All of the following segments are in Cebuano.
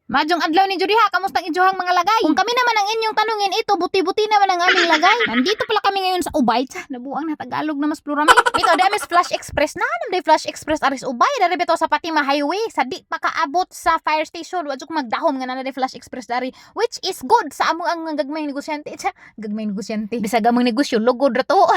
Maayong adlaw ninyo diha, kamusta ang inyong mga lagay? Kung kami naman ang inyong tanungin, ito buti-buti naman ang aming lagay. Nandito pala kami ngayon sa Ubay. Tsa, nabuang na Tagalog na mas plurami. Ito, dami Flash Express na. Anong day Flash Express aris Ubay? Dari bito sa Fatima Highway. Sa di pa kaabot sa fire station. Wa jud ko magdahom nga na Flash Express dari. Which is good sa among ang gagmayng negosyante. Tsa, gagmayng negosyante. Bisag among negosyo, lugod ra to.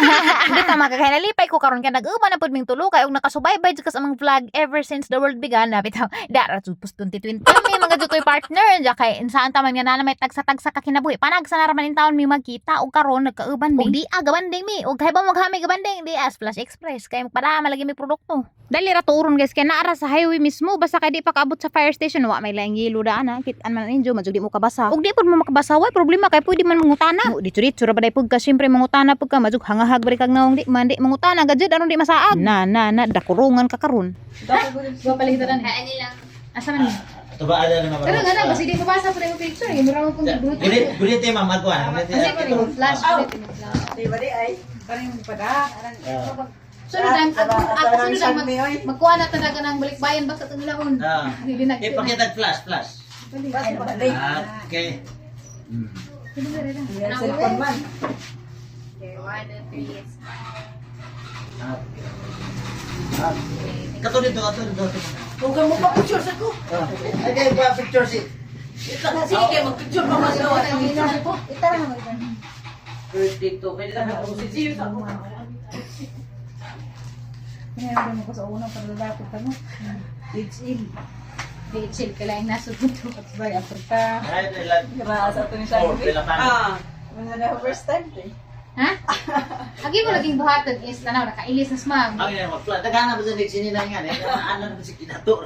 Hindi ta makakainalipay ko karon kay nag-uban na pud ming tulo kay og nakasubaybay jud ka sa among vlog ever since the world began. Na bitaw, dara jud pus 2020 may mga jutoy partner ja kay saan ta man nga na may tagsa-tagsa ka kinabuhi. Panagsa na ra man in taon mi magkita og karon nagkauban mi. Og di gabanding mi og kay ba maghami gabanding di as Flash Express kay magpadama lagi mi produkto. Dali ra turon, guys, kay naara sa highway mismo, basta kay di pa kaabot sa fire station. Wa may laing yelo daan ha, kit-an man ninyo, majud di mo kabasa. Og di pud mo makabasa, way problema kay pwede man mangutana. Mo dito dito ra ba day pud ka, syempre mangutana pud ka, majud hangahag bari kag naong di man di mangutana gajud aron di masaag. Na na na dakurungan ka karon. Ani lang. Asa man ni? Ito ba ala naman? Pero nga na, basta di mabasa pa rin yung picture. Yung mura mo pong Bluetooth. Gulit, gulit eh, ma'am. Agwan. Kasi pa rin yung flash. Ulit yung flash. Sunod ang, sunod ang magkuha na talaga ng balikbayan basta itong laon. Hindi na. Eh, pakita flash, flash. Ah, okay. Okay, one, two, three. Ah. Ah. Kato dito, kato dito. Kung ka mo pa picture sa ko. Ah. Ay, kayo pa picture si. Sige kayo mag-picture pa mas gawa. Birthday to. Kailangan ako si Gio sa ako. Meron mo ko sa unang paglalapit ano. Di chill ka lang nasa buto. Ay, ilan. Grasa to ni Four, pila pa. Ah. Wala na first time to. Ha? Agi mo laging buhaton is tanaw nakailis na smang. Ang ina mag-flash. Daghan na ba sa sinila nga eh. Ano na si kinato.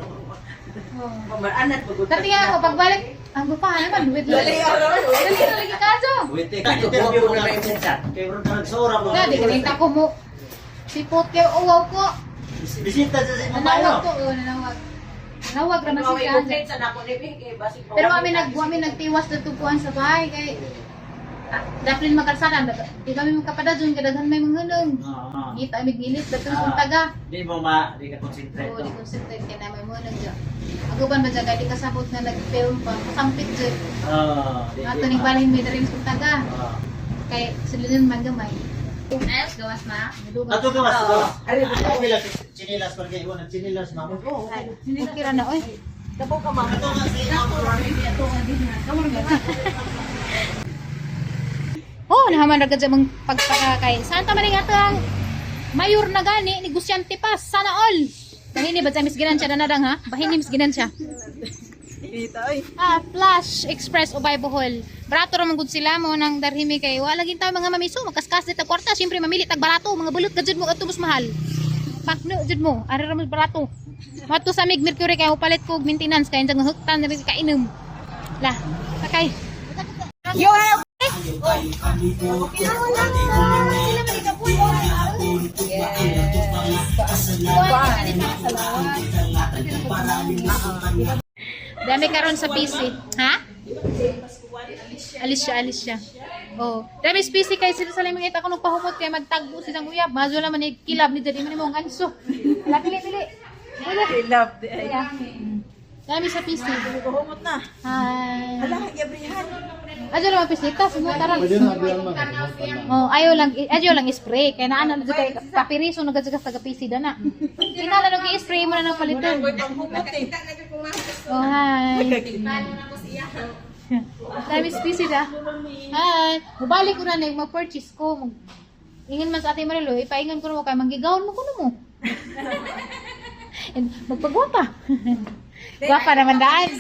Mamanat pagod. Dati nga ako pagbalik, ang gupa naman with Dali Dali na lagi kaso. Wait, eh. Interview ko na rin chat. Kay bro nagsura mo. Na di kanita ko mo. Sipot kayo uwaw ko. Bisita sa si Nanawag Mamayo. ko, oh, nanawag. Nanawag ra man siya. Sa nako ni kay basig. Pero kami nagtiwas na tupuan sa bahay kay daplin makalsada, di kami makapadadyon kay daghan may mga hunong. Ah, ah. Ngita amig gilit dato sa taga. Di mo ma, di ka concentrate. Oo, di concentrate kay na may munong dyan. Aguban ba dyan, kay di kasabot na nag-film pa, kasampit dyan. Ah, di Ato di ning ma. balhin may darin sa taga. Ah. Kay sulunin man gamay. Ayos, gawas na. Ato ka mas. Ari, sila chinilas porque iwan ang chinilas ma'am. Okay ra na oy. Dako ka ma'am. Ato nga si Oh, nahaman ra gud sa mong pagpaka kay saan ta man ato ang mayor na gani negosyante pa sana all. Bahini ba sa Miss Ginansya danadang ha? Bahini Miss Ginansya. Dito oy. Ah, Flash Express Ubay Bohol. Barato ra man gud sila mo nang darhimi kay wala lagi tayo mga mamiso magkaskas dito kwarta, syempre mamili tag barato, mga bulot ka jud mo adto mas mahal. Pakno jud mo, ari ra mas barato. Mato sa Mig Mercury kay palit ko og maintenance kay ndang huktan na rin kainom. La, sakay. Yo ay. Dami karon sa PC. Ha? Alis siya, alis siya. Oh, dami sa PC kay sila sa limang ita ko nagpahumot kay magtagbo silang uyab. Mazo naman ni kilab ni dali man mo ang anso. Ala, pili pili. I love the ay. Dami sa PC. Humot na. Hi. Hala, gabrihan. Adyo lang PC ta sumuot ra. Oh, ayaw lang spray kay naa na jud kay papiriso na gud taga PC dana. Kinala no gi-spray mo na ng palitan. Humot eh. Oh, hi. Dami busy da. Hi. Mubalik ko na nag mag-purchase ko. Ingon man sa Ate Marilo, ipaingon ko na mo kay manggigawon mo kuno mo. And magpagwapa. Gwapa naman daan.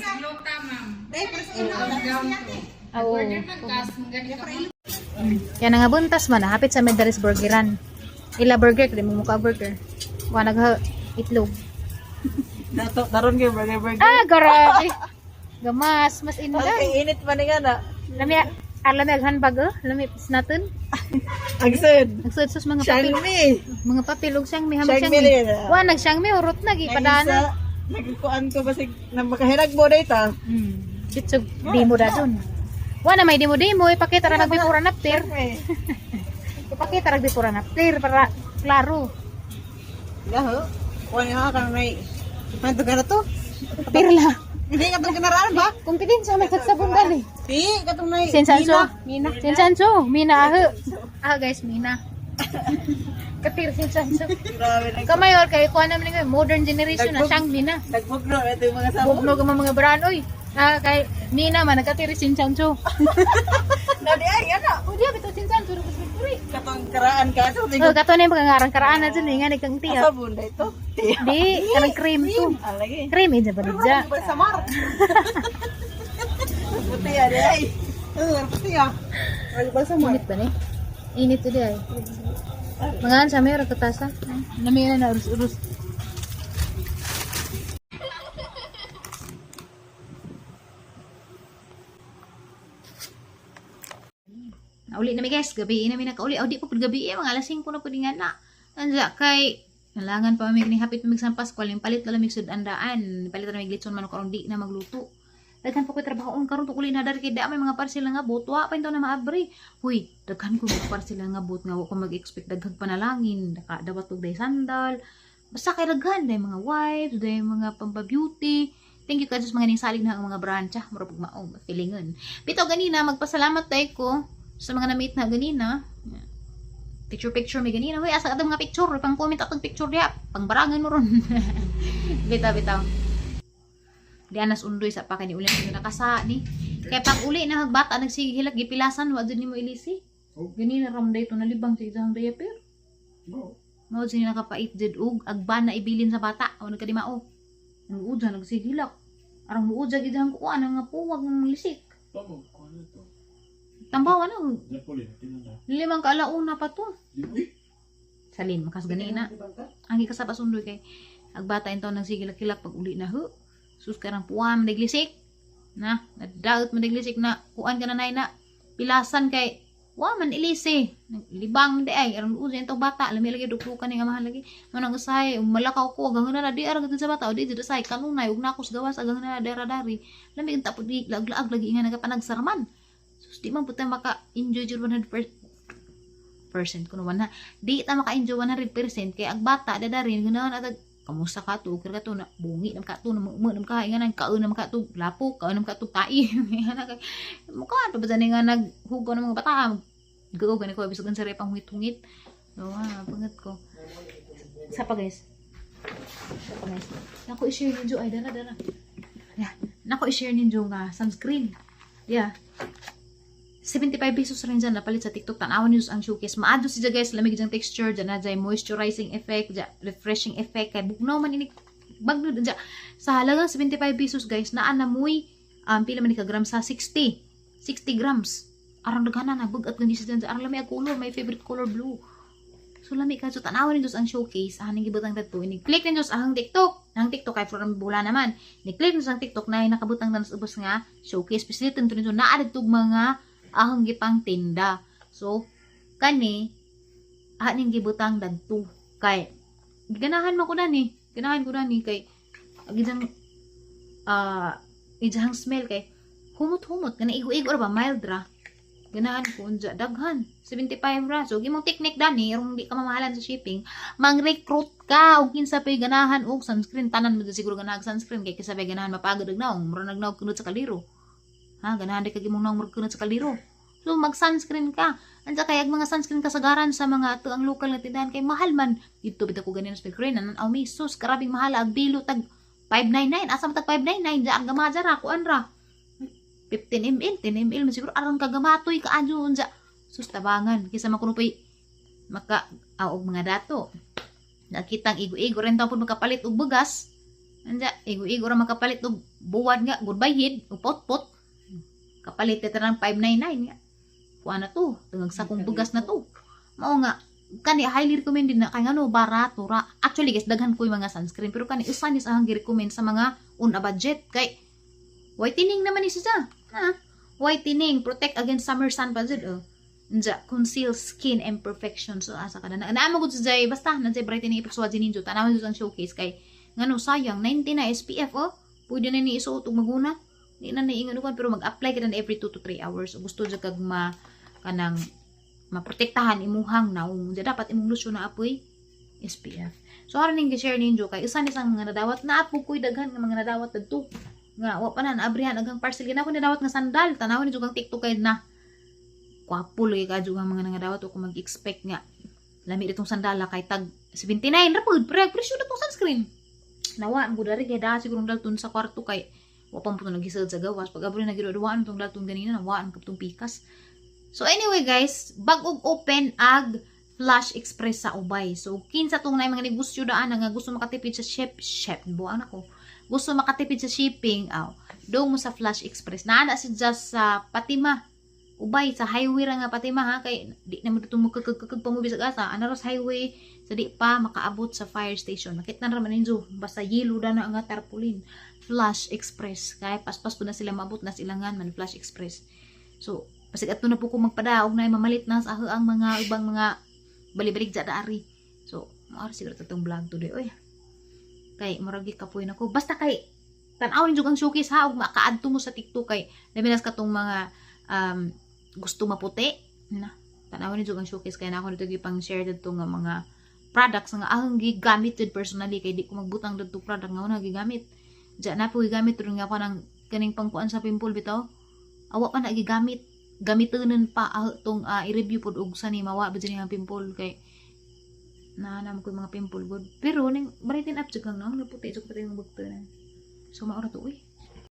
Oo. Kaya nga buntas man, hapit sa Medaris Burgeran. Ila burger, kaya mo mukha burger. Wa nagha itlog. Dato daron kay burger burger. Ah, grabe. Gamas, mas inday. Okay, init man nga na. Lami, lami ang handbag oh. Lami natin. Agsud. Nagsud sus mga papel. Xiangmi. Mga papel ug siyang mi hamang Xiangmi siyang mi. rin. Wa nag siyang mi urot na gipadana. Nagkuan ko basig na makahirag mo data. Bitsog demo da dun. Wa na may demo demo ipakita ra nagbipura na after. Ipakita ra nagbipura na after para klaro. Gaho. Kuan nga ka may Manto ka na to? Pirla. Hindi katong kinaraan ba? Kompetensya may kagsabon dali. Di, katong nay. Sensanso. Mina. Sensanso. Mina aho. Ah guys, Mina. Katir sensanso. Grabe nag Kamayor kay kuha naman ngayon modern generation na siyang Mina. nagbugno ito yung mga sabon. Bugno ka mga brand oy. Ah kay Mina man nagkatiri sensanso. Na di ay ana. Oh di bitaw sensanso ro puri. Katong karaan ka sa Oh tingog. kato na yung pangangarang karaan na dyan eh nga nagkang tiya. Sabon na ito. Di kanang cream to. Alagi. Cream eh ba didya. Ba samar. Puti ah, di ay. Eh, puti ah. Ay, ba samar. Init ba ni? Init to di ay. Mga sa may katasa. Nami na urus-urus. Nauli na mi guys, gabi na mi nakauli. Aw di pa pud gabi eh, mga alas 5 na pud nga na. Anza kay nalangan pa mi kini hapit mi San Pascual, yung palit na lang mig sud-andaan, palit na mig litson manok karon di na magluto. Daghan pa ko trabahoon karon pag uli na dari kay da may mga parcel nga bot, wa pa intaw na maabri. Huy, daghan ko mga parcel nga bot nga wa ko mag-expect daghang panalangin, daka dawat og day sandal. Basta kay daghan day mga wipes, day mga pampa-beauty. Thank you ka mga ning salig na ang mga brancha, mura pug maong feelingon. Bitaw ganina magpasalamat tay ko sa mga na-meet na ganina. Picture picture may ganina. Huy, asa ka mga picture, pang comment atong picture diha, pangbarangan mo ron. Bitaw bitaw. Di anas undoy sa pa kani uli na nakasa ni. Kay pag uli na hagbata nagsigihilak gipilasan wa jud nimo ilisi. Oh. Ganina ram day to nalibang sa isang diaper. No. Mao jud ni nakapait jud og agban na ibilin sa bata o nagkadimao. Ang udya nagsigihilak. Arang muudya gid ang kuan nga puwag ng lisik. Tama, kuha na ito. Tambaw ano, Napoli, tinanda. limang kaalauna pa to. Di, uy! Salin makas ganina. Ang gikasab asundoy kay agbata intaw nang sigilak-kilak pag uli na ho. Sus karang puwan mandiglisik. Na, nadaot mandiglisik na kuan ka na nay na pilasan kay wa man ilisi. Libang man di ay aron uzi intaw bata lami lagi duklukan ni nga mahal lagi. Manang usahay malakaw ko agang na di arang sa bata o di jud usahay kanunay ug nakos gawas agang na dara dari. Lami unta pud di laag-laag lagi nga nagapanagsarman. Sus di man pud ta maka enjoy jud 100% kuno na di ta maka-enjoy 100% kay ang bata dadarin ganahan atag kamusta ka to okay ka to na bungi nam ka to na mo nam ka nga nang kaon nam ka to lapo kaon nam ka to tai nga na kay mukha pa ba dyan nga naghugaw ng mga bata go gani ko bisag sa pang hungit-hungit. So ah pangat ko sa pa guys, sa pa guys, nako i-share ninyo ay dara dara yeah. Nako i-share ninyo nga sunscreen, yeah. 75 pesos rin dyan napalit sa TikTok. Tanawan niyo ang showcase. Maadyo siya guys, lamig dyan texture, dyan na dyan moisturizing effect, dyan refreshing effect. Kay bugnaw man ini bagno dyan. Sa halagang 75 pesos guys, naa na mo'y pila man ni ka grams sa 60. 60 grams. Arang daghanan na bugat gani siya dyan. Arang lami ang color, my favorite color blue. So lami ka so tanawan ninyo ang showcase, ahang gibutang dadto ini. Click ninyo sa ahang TikTok. Ang TikTok kay from bula naman. Ni-click ninyo sa ang TikTok na nakabutang na sa ubos nga showcase. Pislitan to ninyo naa didto mga ahong gipang tinda. So, kani, aning gibutang dagto. Kay, ganahan mo ko na ni. Ganahan ko na ni. Kay, ang isang, isang smell kay, humot-humot. Kana igo-igo ra ba? Mild ra. Ganahan ko unja daghan 75 ra. So gimong technique dani irong di ka mamahalan sa shipping, mang-recruit ka og kinsa pay ganahan og sunscreen. Tanan mo dyan siguro ganahan og sunscreen kay kinsa pay ganahan mapagod og naong, mura nagnaog kunod sa kaliro. Ha, ganahan di ka gimong naong murag kunod sa kaliro. So mag-sunscreen ka. Anja kay ag mga sunscreen kasagaran sa mga ato ang lokal nga tindahan kay mahal man. Dito bitaw ko ganin sa Korean nan aw mi sus karabing mahal ang bilo tag 599. Asa man tag 599 ja ang gamaja ra kuan ra. 15 ml, 10 ml man siguro arang kagamatoy ka adyo unja. Sus tabangan kaysa man kuno pay maka og mga dato. Nakitang igo-igo rin taw pud makapalit og bugas. Anja igo-igo ra makapalit og buwan nga goodbye hid og potpot. Kapalit ito ng 599 nga. Kuha na to, tungag sa kong bugas na to. Mao nga kani highly recommended na kay ngano barato ra. Actually guys, daghan ko yung mga sunscreen pero kani usa ni sa ang gi-recommend sa mga on a budget kay whitening naman ni siya. Ha? Whitening, protect against summer sun pa jud oh. Nja, conceal skin imperfections. So, asa ka na. Naamo gud siya basta na siya brightening effect so ninyo. Tanawin jud ang showcase kay ngano sayang 90 na SPF oh. Pwede na ni isuot og maguna. Di na niingon ko pero mag-apply ka na every 2 to 3 hours. O gusto jud kag ma kanang maprotektahan imuhang naong. Unsa dapat imong lotion na apoy SPF. So aron ning gi-share ninyo kay usa ni sang mga nadawat na apo ko'y daghan nga mga nadawat dadto. Nga wa pa na naabrihan agang parcel gina ko nidawat nga sandal. Tanawon ni jud ang TikTok kay na. Kwapo lagi ka jud ang mga nangadawat o kung mag-expect nga lami ditong sandala kay tag 79 ra pud pre presyo na tong sunscreen. Nawa ang gudari kay da siguro dalton sa kwarto kay wa pa mo nagisad sa gawas pag abri nagiduduan tong dalton ganina, nawaan kap tong pikas. So anyway guys, bag-og open ag Flash Express sa Ubay. So kinsa tong naay mga negosyo daan nga gusto makatipid sa ship ship buang nako. Gusto makatipid sa shipping, aw, doon mo sa Flash Express. Naa na si just sa Patima. Ubay sa highway ra nga Patima ha, kay di na mo dito mo kagkag pa mo bisag asa. Ana ra sa highway sa di pa makaabot sa fire station. Makita na ra man ninyo basta yelo da na nga tarpaulin. Flash Express. Kay paspas po na sila maabot na silangan man Flash Express. So pasig ato na po ko magpadaog na mamalit na sa ang mga ibang mga balibalig dya ari. So, maara siguro itong vlog today. Oy. Kay murag kapoy na ko. Basta kay tan-aw ninyo ang showcase ha ug makaadto mo sa TikTok kay labi nas katong mga gusto maputi na tan-aw ninyo ang showcase kay na ako dito gipang share didto nga mga products nga ahong gigamit jud personally kay di ko magbutang didto product nga una gigamit. Diya na po gigamit ron nga ako ng kaning pangkuan sa pimple bitaw. Awa pa na gigamit, gamitonon pa ah, tong i-review pod og sa ni mawa ba dyan ang pimple kay naanam ko yung mga pimple good pero ning brighten up jud kang no naputi jud pati yung bugto na. So maura to, uy.